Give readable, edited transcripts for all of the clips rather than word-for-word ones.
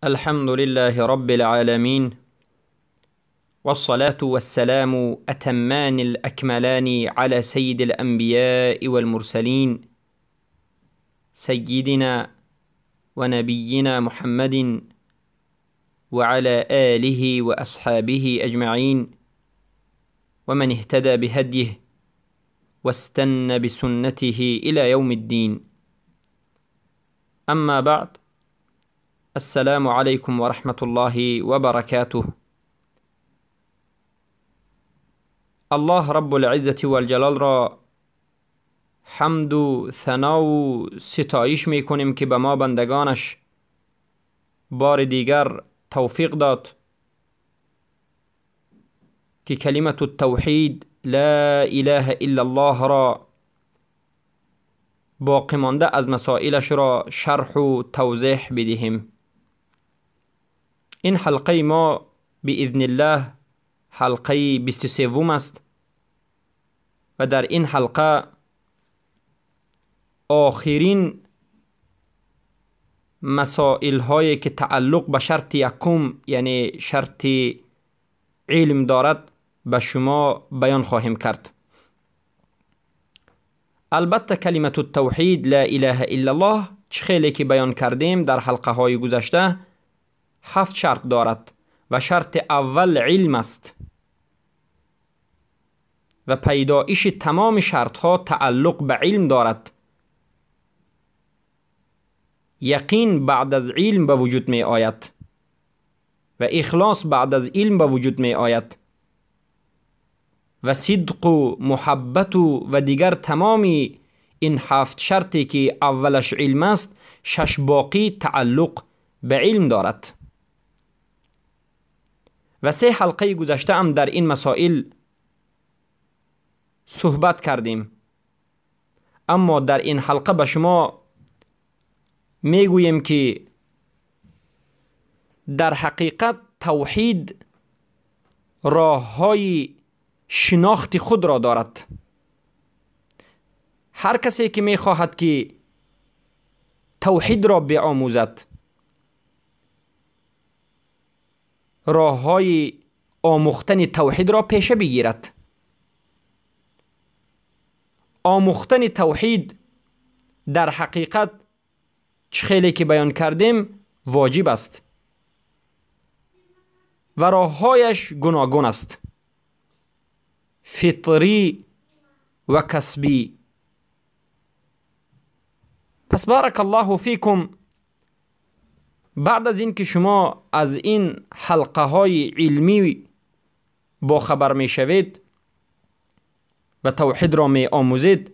الحمد لله رب العالمين، والصلاة والسلام أتمان الأكملان على سيد الأنبياء والمرسلين، سيدنا ونبينا محمد وعلى آله وأصحابه أجمعين، ومن اهتدى بهديه واستنى بسنته إلى يوم الدين. أما بعد، السلام عليكم ورحمة الله وبركاته. الله رب العزة والجلال را حمد و ثنا و ستایش میکنیم که به ما بندگانش بار دیگر توفیق داد که کلمة التوحید لا اله الا الله را باقی مانده از مسائلش را شرح و توضیح بدهیم. این حلقه ما باذن الله حلقه 23 است و در این حلقه آخرین مسائل هایی که تعلق به شرط یکم، یعنی شرط علم دارد، به شما بیان خواهیم کرد. البته کلمة التوحید لا اله الا الله چه خیلی که بیان کردیم در حلقه های گذشته 7 شرط دارد و شرط اول علم است و پیدایش تمام شرط ها تعلق به علم دارد. یقین بعد از علم به وجود می آید و اخلاص بعد از علم به وجود می آید و صدق و محبت و دیگر تمامی این 7 شرطی که اولش علم است، 6 باقی تعلق به علم دارد. و 3 حلقه گذشته هم در این مسائل صحبت کردیم، اما در این حلقه به شما میگوییم که در حقیقت توحید راه های شناخت خود را دارد. هر کسی که میخواهد که توحید را بیاموزد، راه های آموختن توحید را پیشه بگیرد. آموختن توحید در حقیقت چه خیلی که بیان کردیم واجب است و راههایش گوناگون است، فطری و کسبی. پس بارک الله فیکم، بعد از این که شما از این حلقه های علمی با خبر می شوید و توحید را می آموزید،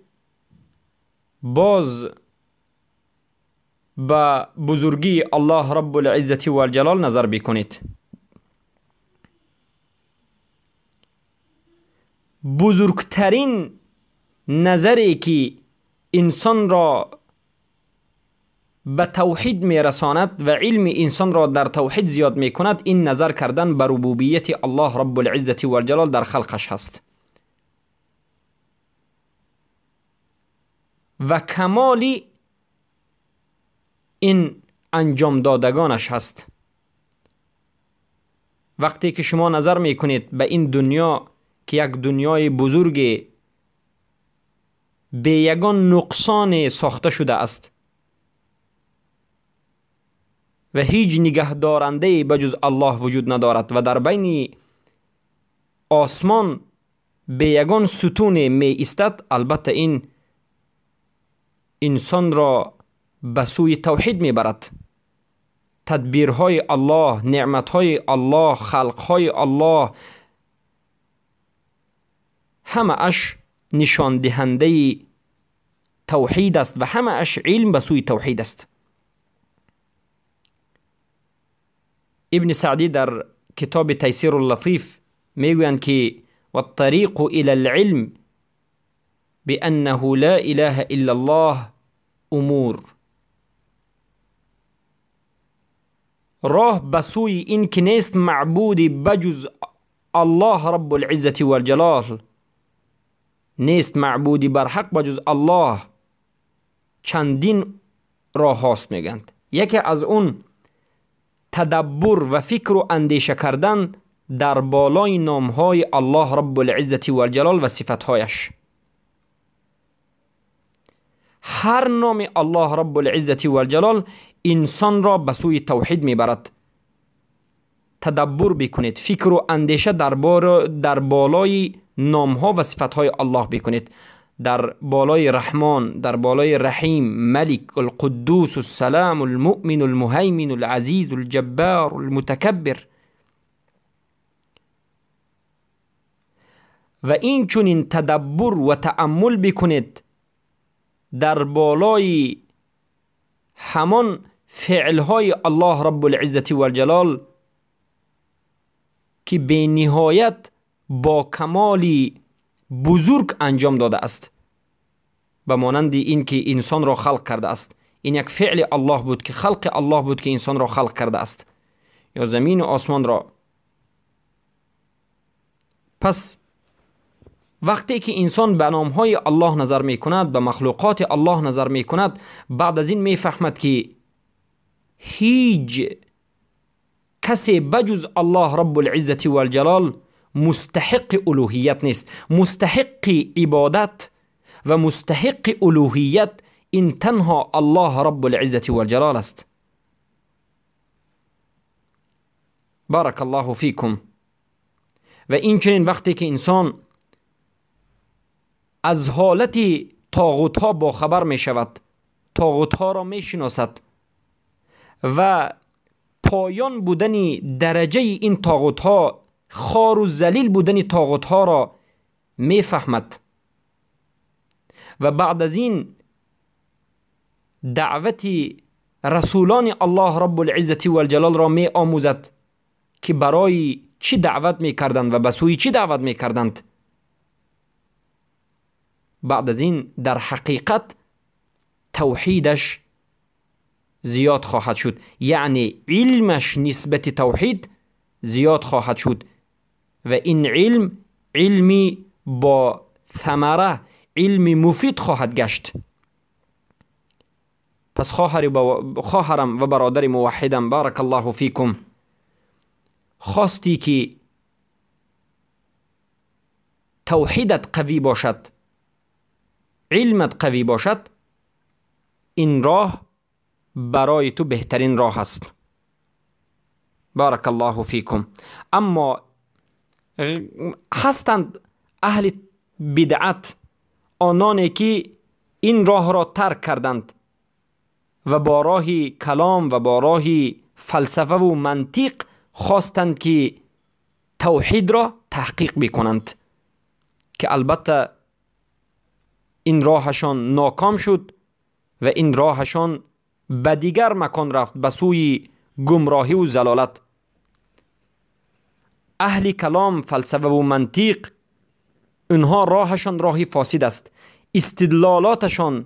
باز به بزرگی الله رب العزة والجلال نظر بکنید. بزرگترین نظری که انسان را به توحید میرساند و علم انسان را در توحید زیاد میکند، این نظر کردن به ربوبیت الله رب العزة والجلال در خلقش هست و کمال این انجام دادگانش هست. وقتی که شما نظر میکنید به این دنیا که یک دنیای بزرگ به یگان نقصان ساخته شده است و هیچ نگهدارنده بجز الله وجود ندارد و در بین آسمان به یگان ستون می ایستد، البته این انسان را به سوی توحید می برد. تدبیرهای الله، نعمتهای الله، خلقهای الله، همه اش نشان دهنده توحید است و همه اش علم به سوی توحید است. ابن سعدی در کتاب تیسیر اللطیف میگویند که والطریق الى العلم بأنه لا اله الا الله امور. راه به سوی این که نیست معبودی بجز الله رب العزة والجلال، نیست معبودی بر حق بجز الله، چندین راه هاست میگند. یکی از اون تدبر و فکر و اندیشه کردن در بالای نامهای الله رب العزة والجلال و صفتهایش. هر نام الله رب العزة والجلال انسان را به سوی توحید میبرد. تدبر بکنید، فکر و اندیشه در بالای نامها و صفتهای الله بکنید، در بالای رحمان، در بالای رحیم، ملک، القدوس، السلام، المؤمن، المهیمن، العزیز، الجبار، المتکبر. و این چنین تدبر و تأمل بکنید در بالای همان فعلهای الله رب العزة والجلال که به نهایت با کمالی بزرگ انجام داده است، به مانند این که انسان را خلق کرده است. این یک فعل الله بود که خلق الله بود که انسان را خلق کرده است، یا زمین و آسمان را. پس وقتی که انسان به نامهای الله نظر می کند، به مخلوقات الله نظر می کند، بعد از این می فهمد که هیچ کسی بجز الله رب العزة والجلال مستحق الوهیت نیست. مستحق عبادت و مستحق الوهیت این تنها الله رب العزة والجلال است. بارک الله فیکم. و این چنین وقتی که انسان از حالت طاغوت ها با خبر می شود، طاغوت ها را می شناسد و پایان بودن درجه این طاغوت ها، خار و ذلیل بودن طاغوت ها را می فهمد و بعد از این دعوت رسولان الله رب العزة والجلال را می آموزد که برای چی دعوت می کردند و به سوی چی دعوت می کردند. بعد از این در حقیقت توحیدش زیاد خواهد شد، یعنی علمش نسبت توحید زیاد خواهد شد و این علم علمی با ثمره، علمی مفید خواهد گشت. پس خواهرم و برادر موحدم، بارک الله فیکم، خواستی که توحیدت قوی باشد، علمت قوی باشد، این راه برای تو بهترین راه است. بارک الله فیکم. اما هستند اهل بدعت، آنانی که این راه را ترک کردند و با راه کلام و با راه فلسفه و منطق خواستند که توحید را تحقیق بکنند، که البته این راهشان ناکام شد و این راهشان به دیگر مکان رفت، به سوی گمراهی و ضلالت. اهل کلام، فلسفه و منطق، اینها راهشان راهی فاسد است، استدلالاتشان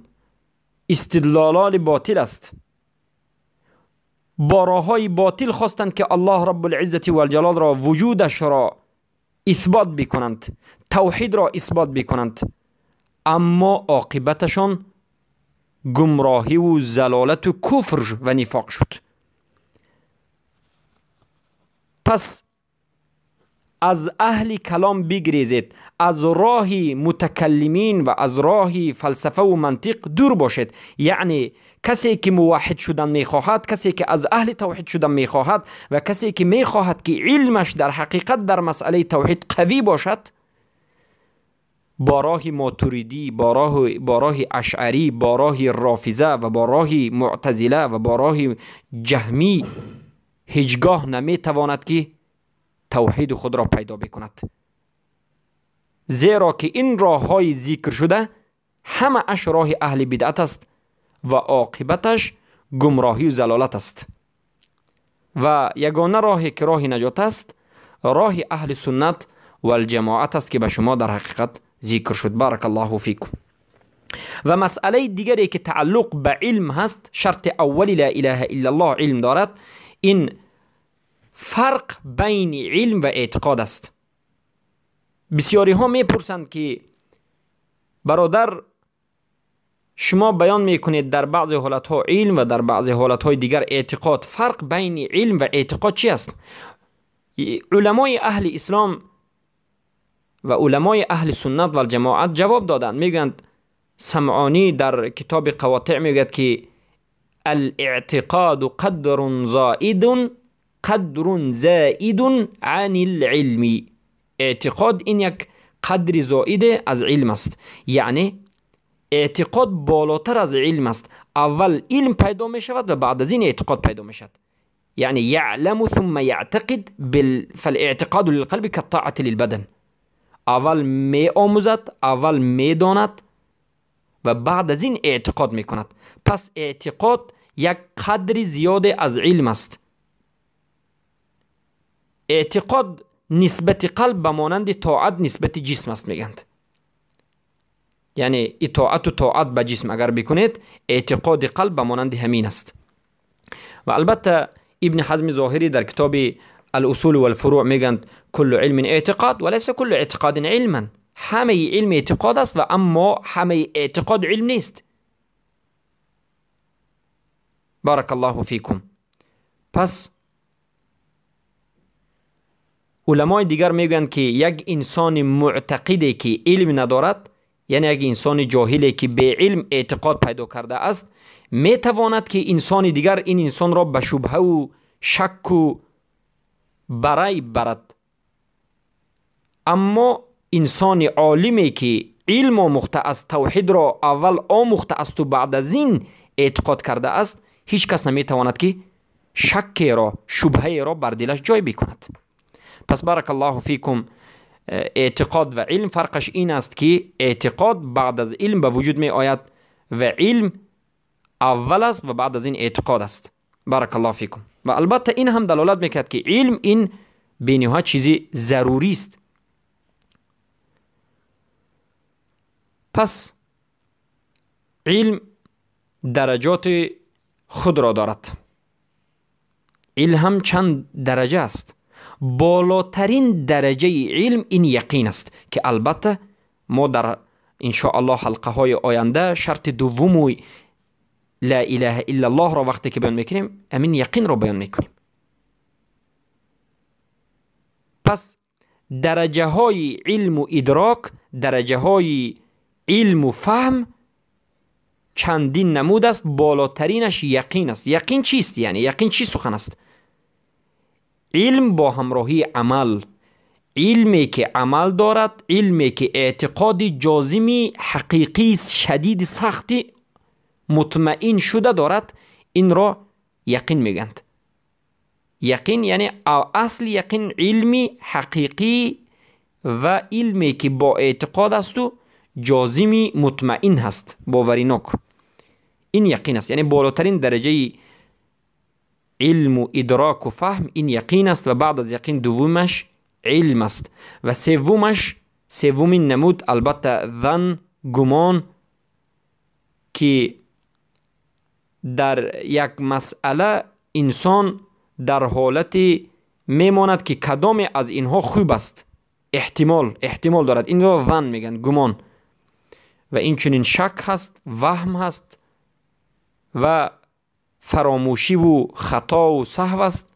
استدلالات باطل است. با راههای باطل خواستند که الله رب العزة والجلال را، وجودش را اثبات بکنند، توحید را اثبات بکنند، اما عاقبتشان گمراهی و ضلالت و کفر و نفاق شد. پس از اهل کلام بگریزید، از راه متکلمین و از راه فلسفه و منطق دور باشید. یعنی کسی که موحد شدن میخواهد، کسی که از اهل توحید شدن میخواهد و کسی که میخواهد که علمش در حقیقت در مسئله توحید قوی باشد، با راه ماتریدی، با راه اشعری، با راه رافضه و با راه معتزله و با راه جهمی هیچگاه نمیتواند که توحید خود را پیدا بکند، زیرا که این راه های ذکر شده همه اش راه اهل بدعت است و عاقبتش گمراهی و ضلالت است. و یگانه راهی که راه نجات است، راه اهل سنت و الجماعت است که به شما در حقیقت ذکر شد. بارک الله فیکم. و مسئله دیگری که تعلق به علم هست، شرط اول لا اله الا الله علم دارد، این فرق بین علم و اعتقاد است. بسیاری ها میپرسند که برادر، شما بیان میکنید در بعضی حالتها علم و در بعضی حالتهای دیگر اعتقاد، فرق بین علم و اعتقاد چی است؟ علمای اهل اسلام و علمای اهل سنت و جماعت جواب دادند. میگویند سمعانی در کتاب قواطع میگوید که الاعتقاد قدر زائد عن العلم. اعتقاد این یک قدر زائد از علم است، یعنی اعتقاد بالاتر از علم است. اول علم پیدا می شود و بعد از این اعتقاد پیدا می شود. یعنی یعلم ثم یعتقد فالاعتقاد للقلب كالطاعة للبدن. اول می آموزد، اول می داند و بعد از این اعتقاد می کند. پس اعتقاد یک قدر زیاد از علم است. اعتقاد نسبت قلب به مانند طاعت نسبت جسم است میگند. یعنی اطاعت و طاعت به جسم اگر بکنید، اعتقاد قلب به مانند همین است. و البته ابن حزم ظاهری در کتاب الاصول والفروع میگند کل علم اعتقاد وليس کل اعتقاد علما. همه علم اعتقاد است و اما همه اعتقاد علم نیست. بارک الله فیکم. پس علمای دیگر میگویند که یک انسان معتقدی که علم ندارد، یعنی یک انسان جاهلی که به علم اعتقاد پیدا کرده است، میتواند که انسان دیگر این انسان را به شبهه و شک و برای برد. اما انسان عالمی که علم آموخته است، توحید را اول آموخته است و بعد از این اعتقاد کرده است، هیچ کس نمیتواند که شک را، شبهه را بر دلش جای بکند. پس بارک الله فیکم، اعتقاد و علم فرقش این است که اعتقاد بعد از علم به وجود می آید و علم اول است و بعد از این اعتقاد است. بارک الله فیکم. و البته این هم دلالت میکرد که علم این بینها چیزی ضروری است. پس علم درجات خود را دارد. علم هم چند درجه است. بالاترین درجه علم این یقین است که البته ما در انشاءالله حلقه های آینده شرط دوم لا اله الا الله را وقتی که بیان میکنیم، همین یقین را بیان میکنیم. پس درجه های علم و ادراک، درجه های علم و فهم چندین نمود است. بالاترینش یقین است. یقین چیست؟ یعنی یقین چی سخن است؟ علم با همراهی عمل، علمی که عمل دارد، علمی که اعتقاد جازمی حقیقی شدید سختی مطمئن شده دارد، این را یقین میگند. یقین یعنی اصل یقین علمی حقیقی و علمی که با اعتقاد است و جازمی مطمئن هست، باوریناک. این یقین است. یعنی بالاترین درجه علم و ادراک و فهم این یقین است و بعد از یقین دومش علم است و سومش، سومین نمود البته ظن، گمان، که در یک مسئله انسان در حالت میماند که کدام از اینها خوب است، احتمال دارد، این را ظن میگن، گمان. و این چنین شک هست، وهم هست و فراموشی و خطا و سهو است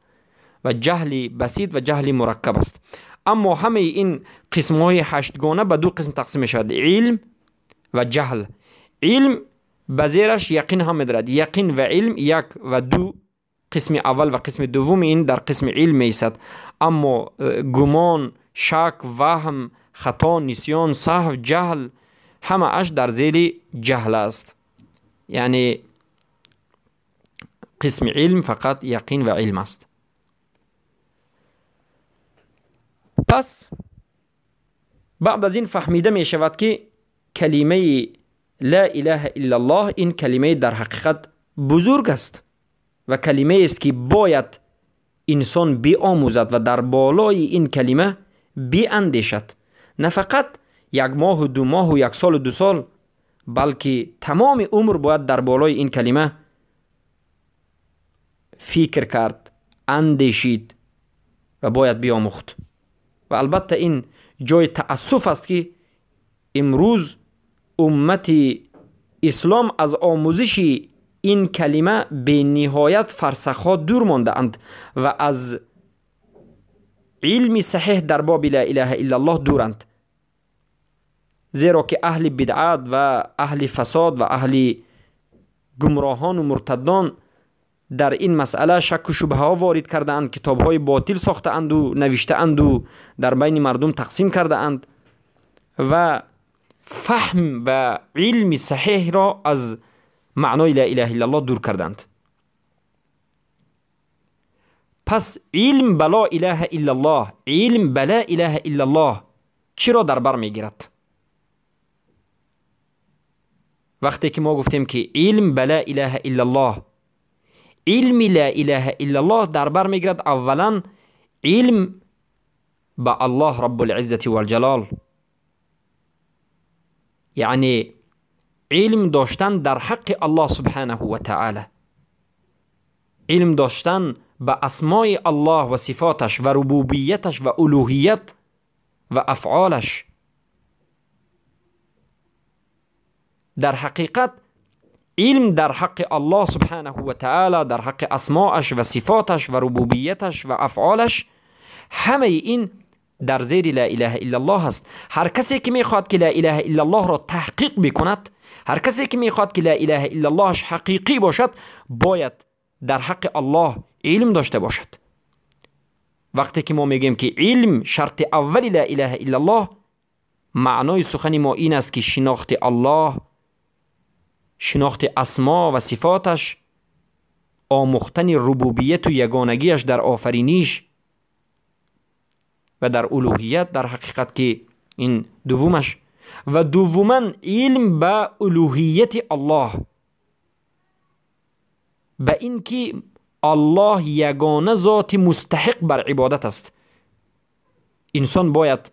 و جهل بسیط و جهل مرکب است. اما همه این قسم های هشتگانه به دو قسم تقسیم می شود، علم و جهل. علم به زیرش یقین هم می‌دارد. یقین و علم یک و دو، قسم اول و قسم دوم این در قسم علم می‌ایستد. اما گمان، شک، وهم، خطا، نسیان، سهو، جهل، همه اش در ذیل جهل است. یعنی قسم علم فقط یقین و علم است. پس بعد از این فهمیده می شود که کلمه لا اله الا الله این کلمه در حقیقت بزرگ است و کلمه است که باید انسان بیاموزد و در بالای این کلمه بیاندیشد. نه فقط یک ماه و دو ماه و یک سال و دو سال، بلکه تمام عمر باید در بالای این کلمه فکر کرد، اندیشید و باید بیاموخت. و البته این جای تأسف است که امروز امت ислом аз омӯзиши ин калима бениҳоят фарсахҳо дур мондаанд ва аз илми саҳеҳ дар боби ла илаҳа иллаллоҳ дуранд, зеро ки аҳли бидъат ва аҳли фасод ва аҳли гумроҳону муртаддон дар ин масъала шакку шубҳаҳо ворид кардаанд, китобҳои ботил сохтаанду навиштаанду дар байни мардум тақсим кардаанд ва фаҳм ва илми саҳеҳро аз маънои ла илаҳа иллаллоҳ дур карданд. Пас илм ба ла илаҳа иллаллоҳ, илм ба ла илаҳа иллаллоҳ чиро дар бар мегирад? Вақте ки мо гуфтем ки илм ба ла илаҳа иллаллоҳ, илми ла илаҳа иллаллоҳ дар бар мегирад аввалан илм ба Аллоҳ Раббул-Иззати вал-Ҷалол, яъне илм доштан дар ҳаққи Аллоҳ субҳанаҳу ва таъала, илм доштан ба асмои Аллоҳ ва сифоташ ва рубубияташ ва улуҳият ва афъолаш. Дар ҳақиқат илм дар ҳаққи Аллоҳ субҳанаҳу ва таъала, дар ҳаққи асмоаш ва сифоташ ва рубубияташ ва афъолаш, ҳамаи ин дар зери ла илаҳа иллаллоҳ аст. Ҳар касе ки мехоҳад ки ла илаҳа иллаллоҳро таҳқиқ бикунад, ҳар касе ки мехоҳад ки ла илаҳа иллаллоҳаш ҳақиқӣ бошад, бояд дар ҳаққи Аллоҳ илм дошта бошад. Вақте ки мо мегӯем ки илм шарти аввали ла илаҳа иллаллоҳ, маънои сухани мо ин аст ки шинохти Аллоҳ, шинохти асмо ва сифоташ, омӯхтани рубубияту ягонагиаш дар офариниш ва дар улуҳият, дар ҳақиқат ки ин дуввумаш, ва дуввуман илм ба улуҳияти Аллоҳ, ба ин ки Аллоҳ ягона зоти мустаҳиқ бар ибодат аст. Инсон бояд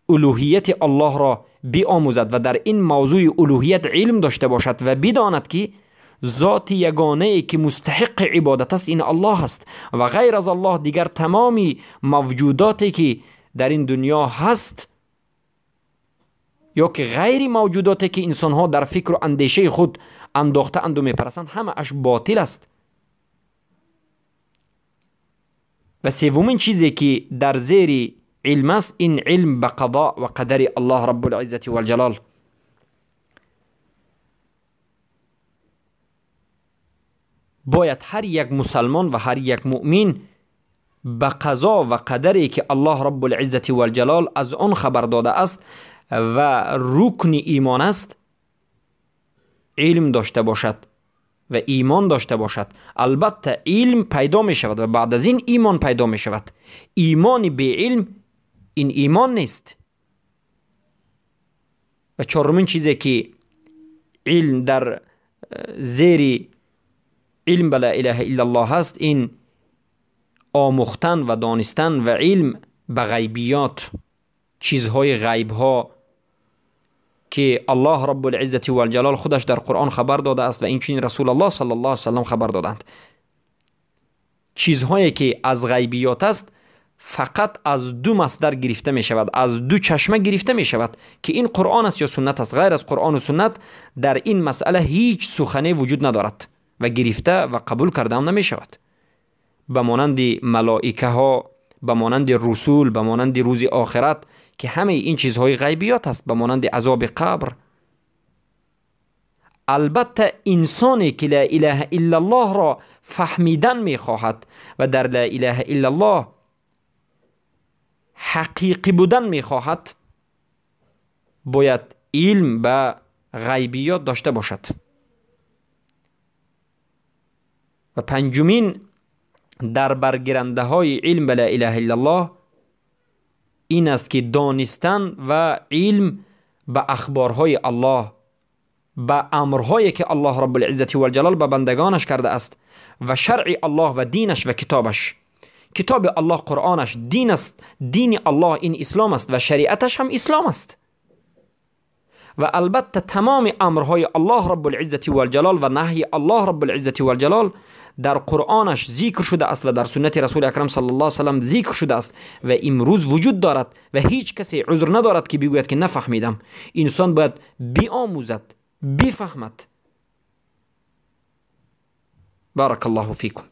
улуҳияти Аллоҳро биомӯзад ва дар ин мавзӯи улуҳият илм дошта бошад ва бидонад ки зоти ягонае ки мустаҳиқи ибодат аст ин Аллоҳ аст ва ғайр аз Аллоҳ дигар тамоми мавҷудоте ки дар ин дунё ҳаст ё ки ғайри мавҷудоте ки инсонҳо дар фикру андешаи худ андохтаанду мепарастанд, ҳамааш ботил аст. Ва севумин чизе ки дар зери илм аст, ин илм ба қадо ва қадари Аллоҳ Раббул-Иззати вал-Ҷалол. Бояд ҳар як мусалмон ва ҳар як муъмин ба қазо ва қадаре ки Аллоҳ Раббул-Иззати вал-Ҷалол аз он хабар додааст ва рукни имон аст, илм дошта бошад ва имон дошта бошад. Албатта илм пайдо мешавад ва баъд аз ин имон пайдо мешавад. Имони беилм ин имон нест. Ва чорумин чизе ки илм дар зери илм ба ла илаҳа иллаллоҳ аст, ин омӯхтан ва донистан ва илм ба ғайбиёт, чизҳои ғайбҳо ки Аллоҳ Раббул-Иззати вал-Ҷалол худаш дар Қуръон хабар додааст ва инчунин Расулуллоҳ саллаллоҳу алайҳи васаллам хабар доданд. Чизҳое ки аз ғайбиёт аст фақат аз ду масдар гирифта мешавад, аз ду чашма гирифта мешавад ки ин Қуръон аст ё суннат аст. Ғайр аз Қуръону суннат дар ин масъала ҳеҷ сухане вуҷуд надорад ва гирифта ва қабул кардаам намешавад. Ба монанди малоикаҳо, ба монанди русул, ба монанди рӯзи охират ки ҳамаи ин чизҳои ғайбиёт аст, ба монанди азоби қабр. Албатта инсоне ки ла илаҳа иллаллоҳро фаҳмидан мехоҳад ва дар ла илаҳа иллаллоҳ ҳақиқӣ будан мехоҳад, бояд илм ба ғайбиёт дошта бошад. Ва панҷумин дар баргирандаҳои илм ба ла илаҳа иллаллоҳ ин аст ки донистан ва илм ба ахборҳои Аллоҳ, ба амрҳое ки Аллоҳ Раббул-Иззати вал-Ҷалол ба бандагонаш кардааст ва шаръи Аллоҳ ва динаш ва китобаш. Китоби Аллоҳ Қуръонаш дин аст, дини Аллоҳ ин ислом аст ва шариаташ ҳам ислом аст. Ва албатта тамоми амрҳои Аллоҳ Раббул-Иззати вал-Ҷалол ва наҳйи Аллоҳ Раббул-Иззати вал-Ҷалол дар Қуръонаш зикр шудааст ва дар суннати Расули Акрам саллаллоҳу алайҳи васаллам зикр шудааст ва имрӯз вуҷуд дорад ва ҳеҷ касе узр надорад ки бигӯяд ки нафаҳмидам. Инсон бояд биомӯзад بفهمد. بارک الله فیکم.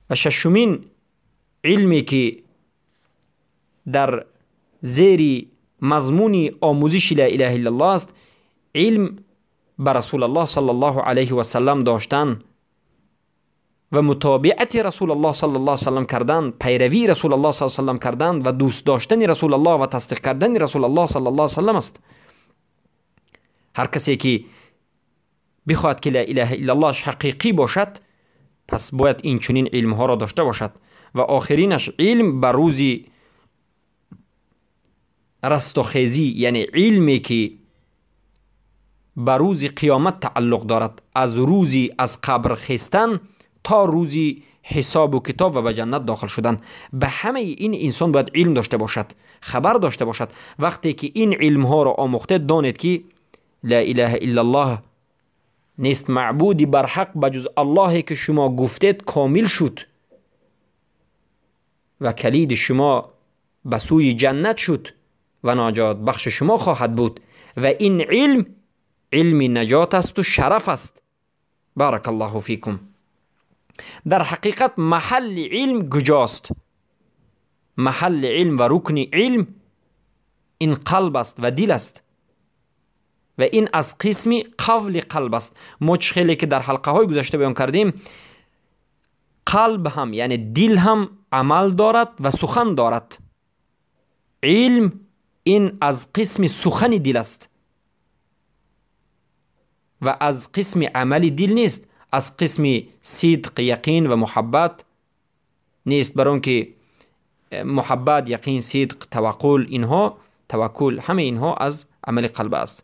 و ششمین علمی که در زیر مضمون آموزش لا اله الا الله است، علم به رسول الله صلی الله علیه و سلم داشتن و متابعت رسول الله صلی الله علیه و سلم کردن، پیروی رسول الله صلی الله علیه و سلم کردن و دوست داشتن رسول الله و تصدیق کردن رسول الله صلی الله علیه و سلم است. هر کسی که بخواهد که لا اله الا الله حقیقی باشد، پس باید این چنین علم ها را داشته باشد. و آخرینش علم بر روز رستاخیزی، یعنی علمی که به روز قیامت تعلق دارد، از روزی از قبر خیستن تا روزی حساب و کتاب و به جنت داخل شدن. به همه این انسان باید علم داشته باشد، خبر داشته باشد. وقتی که این علم ها را آموخته، دانید که لا اله الا الله نیست معبودی بر حق بجز الله که شما گفتید کامل شد و کلید شما به سوی جنت شد و نجات بخش شما خواهد بود. و این علم علم نجات است و شرف است. بارک الله فیکم. در حقیقت محل علم کجاست؟ محل علم و رکن علم این قلب است و دل است و این از قسم قول قلب است. ما چه خیلی که در حلقه های گذشته بیان کردیم، قلب هم یعنی دل هم عمل دارد و سخن دارد. علم این از قسم سخن دل است و از قسم عمل دل نیست، از قسم صدق، یقین و محبت نیست. برای که محبت، یقین، صدق، توکل، اینها توکل، همه اینها از عمل قلب است.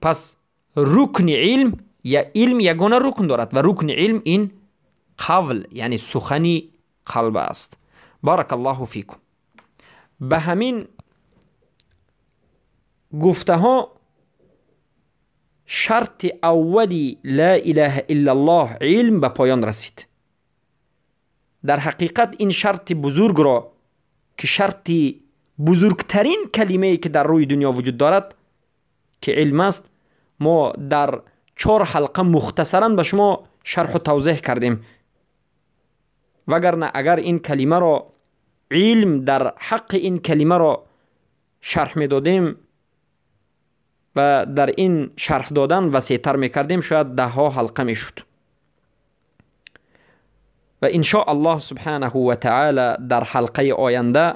پس رکن علم یا علم یگانه رکن دارد و رکن علم این قول یعنی سخن قلب است. بارک الله فیکم. به همین گفته ها شرط اولی لا اله الا الله علم به پایان رسید. در حقیقت این شرط بزرگ را که شرط بزرگترین کلمه که در روی دنیا وجود دارد که علم است، ما در 4 حلقه مختصرا به شما شرح و توضیح کردیم. وگرنه اگر این کلمه را علم در حق این کلمه را شرح میدادیم و در این شرح دادن وسیع‌تر میکردیم، شاید 10 حلقه میشد. و ان شاء الله سبحانه و تعالی در حلقه آینده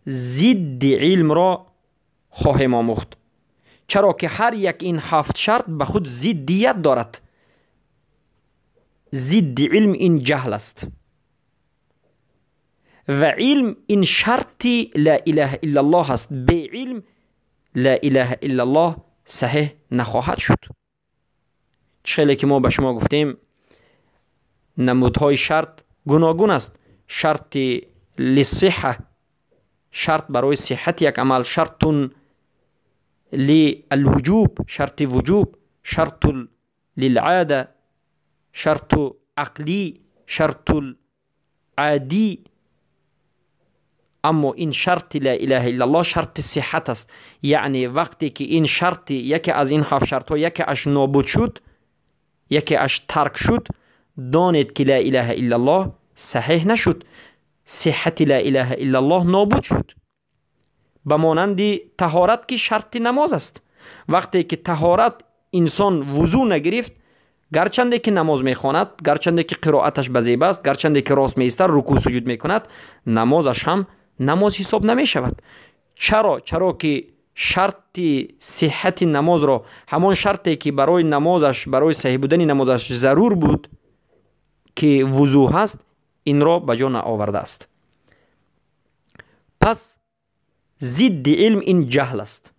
ضد علم را خواهیم آموخت، چرا که هر یک این 7 شرط به خود ضدیت دارد. ضد علم این جهل است و علم این شرط لا اله الا الله است. به علم لا اله الا الله صحیح نخواهد شد. چه که ما به شما گفتیم نمودهای شرط گوناگون است. شرط للصحه، شرط برای صحت یک عمل، شرط للوجوب، شرط وجوب، شرط للعاده، شرط عقلی، شرط عادی. اما این شرط لا اله الا الله شرط صحت است. یعنی وقتی که این شرط یکی از این 7 شرط ها یکی اش نابود شد، یکی اش ترک شد، دانید که لا اله الا الله صحیح نشد، صحت لا اله الا الله نابود شد. به مانند طهارت که شرط نماز است. وقتی که طهارت انسان وضو نگرفت، گرچنده که نماز میخواند، گرچنده که قرائتش بزیب است، گرچنده که راست میایستد، رکوع سجود میکند، نمازش هم نماز حساب نمیشود. چرا؟ چرا که شرط صحت نماز را، همان شرطی که برای نمازش، برای صحیح بودن نمازش ضرور بود که وضو هست، این را به جا آورده است. پس ضد علم این جهل است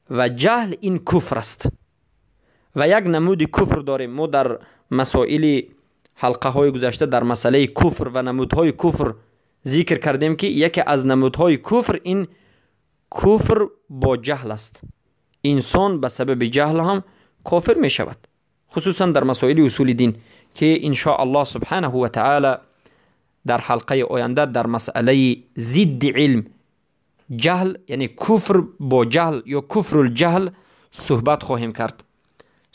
و جهل این کفر است. و یک نمود کفر داریم. ما در مسائل حلقه های گذشته در مسئله کفر و نمودهای کفر ذکر کردیم که یکی از نمودهای کفر این کفر با جهل است. انسان به سبب جهل هم کافر می شود، خصوصا در مسائل اصول دین که ان شاء الله سبحانه و تعالی در حلقه آینده در مسئله ضد علم ҷаҳл, яъне куфр бо ҷаҳл ё куфрулҷаҳл суҳбат хоҳем кард.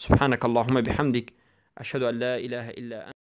سبحانك اللهم بحمدك، أشهد أن لا إله إلا